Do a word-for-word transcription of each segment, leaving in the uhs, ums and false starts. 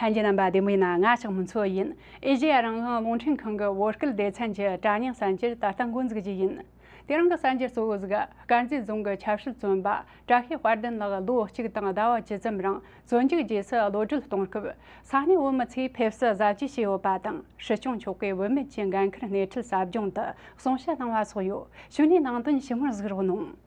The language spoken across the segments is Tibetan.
ལྷན་རྒྱས་རྣམ་པ་བདེ་མོ་ཡིན་ན། ང་ལྕགས་མོ་མཚོ་ཡིན། ཨེ་ཤེ་ཡ་རང་དབང་རླུང་འཕྲིན་ཁང་གི་བོད་སྐད་སྡེ་ཚན་གྱི་དྲ་བརྙན་གསར་འགྱུར་ད་ལྟ་འགོ་འཛུགས་རྒྱུ་ཡིན། དེ་རིང་གི་གསར་འགྱུར་གཙོ་བོ་ཟིག་དཀར་མཛེས་རྫོང་གི་ཆབ་སྲིད་བཙོན་པ་བཀྲ་ཤིས་དཔལ་ལྡན་ལགས་ལོ་གཅིག་དང་ཟླ་བ་བཅུ་ཙམ་རིང་བཙོན་འཇུག་རྗེས་སུ་གློད་གྲོལ་གཏོང་སྐབས། ས་གནས་བོད་མི་ཚོས་ཕེབས་བསུ་གཟབ་རྒྱས་བྱས་ཡོད་པ་དང་། སྲིད་སྐྱོང་མཆོག་གིས་བུད་མེད་ཀྱི་འགན་འཁུར་སྣེ་ཁྲིད་ཟབ་སྦྱོང་དུ་གསུང་བཤད་གནང་བ་སོགས་ཡོད། གཞུག་ནས་ནང་དོན་ཞིབ་མོར་གཟིགས་རོགས་གནང་།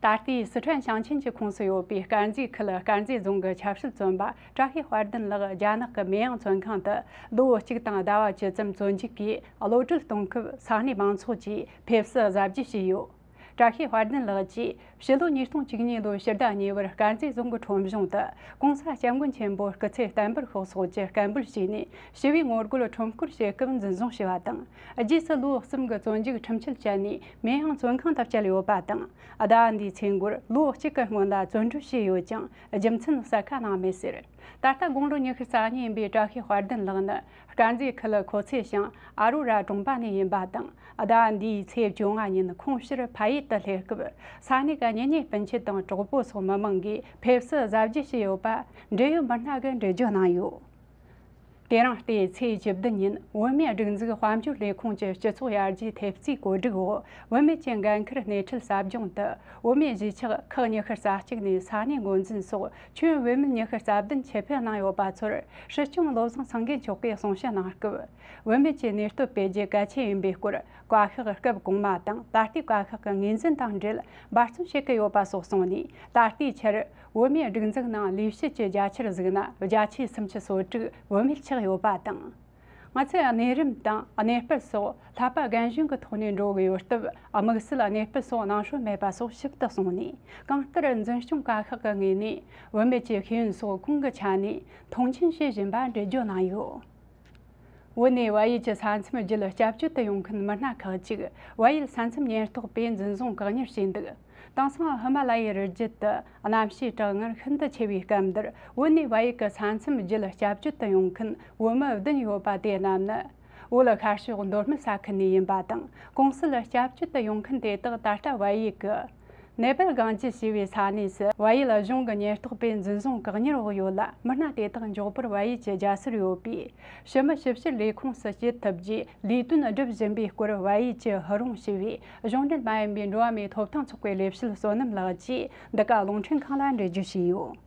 ད་ལྟའི་སི་ཁྲོན་ཞིང་ཆེན་གྱི་ཁོངས་སུ་ཡོད་པའི་དཀར་མཛེས་ཁུལ་དཀར་མཛེས་རྫོང་གི་ཆབ་སྲིད་བཙོན་པ་བཀྲ་ཤིས་དཔལ་ལྡན་ལགས་རྒྱ་ནག་གི་མེ་ཡང་བཙོན་ཁང་དུ་ལོ་གཅིག་དང་ཟླ་བ་བཅུ་ཙམ་བཙོན་འཇུག་གིས་གློད་གྲོལ་གཏོང་སྐབས། ས་གནས་མང་ཚོགས་ཀྱིས་ཕེབས་བསུ་གཟབ་རྒྱས་བྱས་ཡོད། བཀྲ་ཤིས་དཔལ་ལྡན་ལགས་ཀྱིས་ཕྱི་ལོ་ཉིས་སྟོང་བཅུ་གཉིས་ལོའི་ཕྱི་ཟླ་གཉིས་པར་དཀར་མཛེས་རྫོང་གི་ཁྲོམ་གཞུང་དུ་༸གོང་ས་༸སྐྱབས་མགོན་ཆེན་པོ་སྐུ་ཚེ་བརྟན་པར་ཤོག་སོགས་ཀྱི་སྐད་འབོད་བྱས་ནས། ཞི་བའི་ངོ་རྒོལ་ཁྲོམ་སྐོར་བྱེད་སྐབས་འཛིན་བཟུང་བྱས་པ་དང་། རྗེས་སུ་ལོ་གསུམ་གྱི་བཙོན་འཇུག་ཁྲིམས་ཆད་བཅད་ནས་མེ་ཡང་བཙོན་ཁང་དུ་བསྐྱལ་ཡོད་པ་དང་། ཟླ་བ་འདིའི་ཚེ་འགོར་ལོ་གཅིག་གི་སྔོན་ལ་བཙོན་གྲོལ་བྱས་ཡོད་ཀྱང་། རྒྱུ་མཚན་གསལ་ཁ་གནང་མེད་ཟེར། ད་ལྟ་དགུང་ལོ་ཉི་ཤུ་རྩ་གཉིས་ཡིན་པའི་བཀྲ་ཤིས་དཔལ་ལྡན་ལགས་ནི་དཀར་མཛེས་ཁུལ་ཁོ་ཚེ་ཞང་ཨ་རོ་ར་གྲོང་པ་ནས་ཡིན་པ་དང་། ཟླ་བ་འདིའི་ཚེས་བཅོ་ལྔ་ཉིན་ཁོང་ཕྱིར་ཕ་ཡུལ་དུ་སླེབས་སྐབས། ས་གནས་ཀྱི་གཉེན་ཉེ་སྤུན་མཆེད་དང་གྲོགས་པོ་སོགས་མི་མང་གིས་ཕེབས་བསུ་གཟབ་རྒྱས་བྱས་ཡོད་པ་འབྲེལ་ཡོད་མི་སྣ་གིས་འགྲེལ་བརྗོད་གནང་ཡོད། དེ་རིང་སྟེ་ཚེས་བཅུ་བདུན་ཉིན་བོད་མིའི་སྒྲིག་འཛུགས་དཔལ་འབྱོར་ལས་ཁུངས་ཀྱི་སྤྱི་ཚོགས་ཡར་རྒྱས་ཐེབས་རྩའི་བཀོད་སྒྲིག་འོག་བུད་མེད་ཀྱི་འགན་འཁུར་སྣེ་ཁྲིད་ཟབ་སྦྱོང་དུ། བོད་མིའི་གཞིས་ཆགས་ཁག་ཉི་ཤུ་རྩ་གཅིག་ནས་ས་གནས་འགོ་འཛིན་སོགས་ཁྱོན་བོད་མི་ཉི་ཤུ་རྩ་བདུན་ཆེད་ཕེབས་གནང་ཡོད་པ་ཚོར་སྲིད་སྐྱོང་བློ་བཟང་སེང་གེ་མཆོག་གིས་གསུང་བཤད་གནང་སྐབས། བུད་མེད་ཀྱི་གནས་སྟོབས་སྤེལ་རྒྱུ་གལ་ཆེན་ཡིན་པའི་སྐོར། བཀའ་ཤག་སྐབས་གོང་མ་དང་ད་ལྟའི་བཀའ་ཤག་གི་ངོས་འཛིན་དང་འབྲེལ་འབད་བརྩོན་བྱེད་ཀྱི་ཡོད་པ་སོགས་གསུངས་ནས། ད་ལྟའི་ཆར་བོད་མིའི་སྒྲིག་འཛུགས་ནང་ལས་བྱེད་ཀྱི་རྒྱ་ཆེར་གཟིགས་ན། བརྒྱ་ཆའི་སུམ་ཅུ་སོ་དྲུག་བུད་མེད་ཆགས་ཡོད་པ་དང་། ང་ཚོས་གནས་རིམ་དང་གནས་སྤར་སོགས་ལྷག་པ་རྒན་གཞོན་གྱི་ཐོག་ནས་འགྲོ་གི་ཡོད་སྟབས། དམིགས་བསལ་གནས་སྤར་སོགས་གནང་སྲོལ་མེད་པ་སོགས་ཞིབ་ཏུ་གསུངས་ནས། གང་ལྟར་འཛིན་སྐྱོང་བཀའ་ཤག་གི་ངོས་ནས་བུད་མེད་ཀྱི་ཤེས་ཡོན་སོགས་གོང་གི་ཆ་ནས་མཐོང་ཆེན་བྱེད་བཞིན་པ་འགྲེལ་བརྗོད་གནང་ཡོད། བོད་ནས་བལ་ཡུལ་གྱི་ས་མཚམས་བརྒྱུད་སྐྱབས་བཅོལ་དུ་ཡོང་མཁན་མི་སྣ་ཁག་ཅིག་བལ་ཡུལ་ས་མཚམས་ཉེན་རྟོག་པས་འཛིན་བཟུང་བཀག་ཉར་བྱས་འདུག། དེང་སང་ཧི་མ་ལ་ཡའི་རི་རྒྱུད་དུ་གནམ་གཤིས་གྲང་ངར་ཤིན་ཏུ་ཆེ་བའི་སྐབས་འདིར། བོད་ནས་བལ་ཡུལ་གྱི་ས་མཚམས་བརྒྱུད་སྐྱབས་བཅོལ་དུ་ཡོང་མཁན་བོད་མི་བདུན་ཡོད་པ་དེ་རྣམས་ནི། བོད་ཤར་ཕྱོགས་མདོ་སྨད་ས་ཁུལ་ནས་ཡིན་པ་དང་། གོང་གསལ་སྐྱབས་བཅོལ་དུ་ཡོང་མཁན་དེ་དག་ད་ལྟ་བལ་ཡུལ་གྱི་ནེ་པལ་གངས་ཅན་ཞེས་པའི་ས་གནས་སུ་བལ་ཡུལ་གཞུང་གི་ཉེན་རྟོག་པས་འཛིན་བཟུང་བཀག་ཉར་འོག་ཡོད་ལ། མི་སྣ་དེ་དག་མགྱོགས་པོར་བལ་ཡུལ་གྱི་རྒྱལ་སར་ཡོད་པའི་ཞི་མི་ཞིབ་བཤེར་ལས་ཁུངས་སུ་སྐྱེལ་ཐུབ་རྒྱུའི་ལས་དོན་སྒྲུབ་བཞིན་པའི་སྐོར། བལ་ཡུལ་གྱི་ཧུ་རུང་ཞེས་པའི་གཞུང་འབྲེལ་མ་ཡིན་པའི་འགྲོ་བ་མིའི་ཐོབ་ཐང་ཚོགས་པའི་ལས་བྱེད་བསོད་ནམས་ལགས་ཀྱིས་འདི་ག་རླུང་འཕྲིན་ཁང་ལ་འགྲེལ་བརྗོད་བྱས་ཡོད།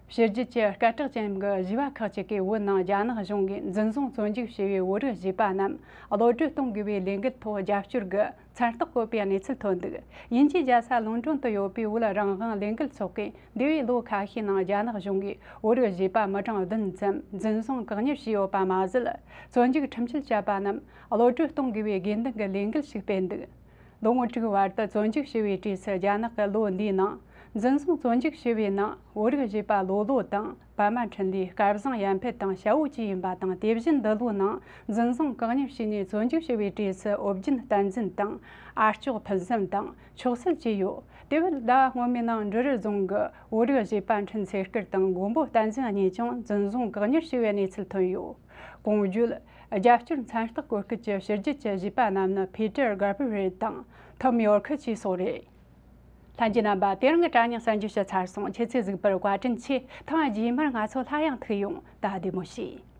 ཕྱི་རྒྱལ་གྱི་སྐད་གྲགས་ཅན་གྱི་གཞས་པ་ཁག་ཅིག་གིས་བོད་ནང་རྒྱ་ནག་གཞུང་གིས་འཛིན་བཟུང་བཙོན་འཇུག་བྱས་པའི་བོད་རིགས་གཞས་པ་རྣམས་གློད་གྲོལ་གཏོང་དགོས་པའི་ལས་འགུལ་ཐོག་རྒྱབ་སྐྱོར་གྱི་མཚན་རྟགས་བཀོད་པའི་གནས་ཚུལ་ཐོན་འདུག། དབྱིན་ཇིའི་རྒྱལ་ས་ལོན་ཀྲོན་དུ་ཡོད་པའི་བོད་རང་དབང་ལས་འགུལ་ཚོགས་པས་འདས་པའི་ལོ་ཁ་ཤས་ནང་རྒྱ་ནག་གཞུང་གིས་བོད་རིགས་གཞས་པ་མི་གྲངས་བདུན་ཙམ་འཛིན་བཟུང་བཀག་ཉར་བྱས་ཡོད་པ་མ་ཟད། བཙོན་འཇུག་ཁྲིམས་ཆད་བཅད་པ་རྣམས་གློད་གྲོལ་གཏོང་དགོས་པའི་དགོས་འདུན་གྱི་ལས་འགུལ་ཞིག་སྤེལ་འདུག། ལོ་ངོ་དྲུག་བར་དུ་བཙོན་འཇུག་བྱས་པའི་གྲས་སུ་རྒྱ་ནག་གི་ལོ་འདིའི་ནང་འཛིན་བཟུང་བཙོན་འཇུག་བྱས་པའི་ནང་བོད་རིགས་གཞས་པ་ལོ་ལོ་དང་། པདྨ་འཕྲིན་ལས། སྐལ་བཟང་ཡར་འཕེལ་དང་ཞའོ་བཅས་ཡིན་པ་དང་། དེ་བཞིན་འདི་ལོའི་ནང་འཛིན་བཟུང་བཀག་ཉར་བྱས་ནས་བཙོན་འཇུག་བྱས་པའི་གྲས་སུ་ཨོ་རྒྱན་བསྟན་འཛིན་དང་། ཨ་ལྕོག་ཕུན་བཟང་དང་ཕྱོགས་སྲེད་བཅས་ཡོད། དེ་བས་ཟླ་བ་སྔོན་མའི་ནང་འབྲི་རུ་རྫོང་གི་བོད་རིགས་གཞས་པ་འཕྲིན་ཚེ་སྐར་དང་མགོན་པོ་བསྟན་འཛིན་གཉིས་ཀྱང་འཛིན་བཟུང་བཀག་ཉར་བྱས་པའི་གནས་ཚུལ་ཐོན་ཡོད། གོང་བརྗོད་རྒྱབ་སྐྱོར་མཚན་རྟགས་བཀོད་སྐབས་ཀྱི་ཕྱི་རྒྱལ་གྱི་གཞས་པ་རྣམས་ནི་ཕི་ཏེར་གར་པི་རེད་དང་ཐོམ་ཡོར་ཁི་བཅས་སོགས་རེད། ལྷན་རྒྱས་རྣམ་པ། དེ་རིང་གི་དྲ་བརྙན་གསར་འགྱུར་ཞུ་ཚར་སོང་། ཁྱེད་ཚོས་གཟིགས་པར་བཀའ་དྲིན་ཆེ། ཐེངས་རྗེས་མར་ང་ཚོ་སླར་ཡང་ཐུག་ཡོང་། ད་བདེ་མོ་བྱོས།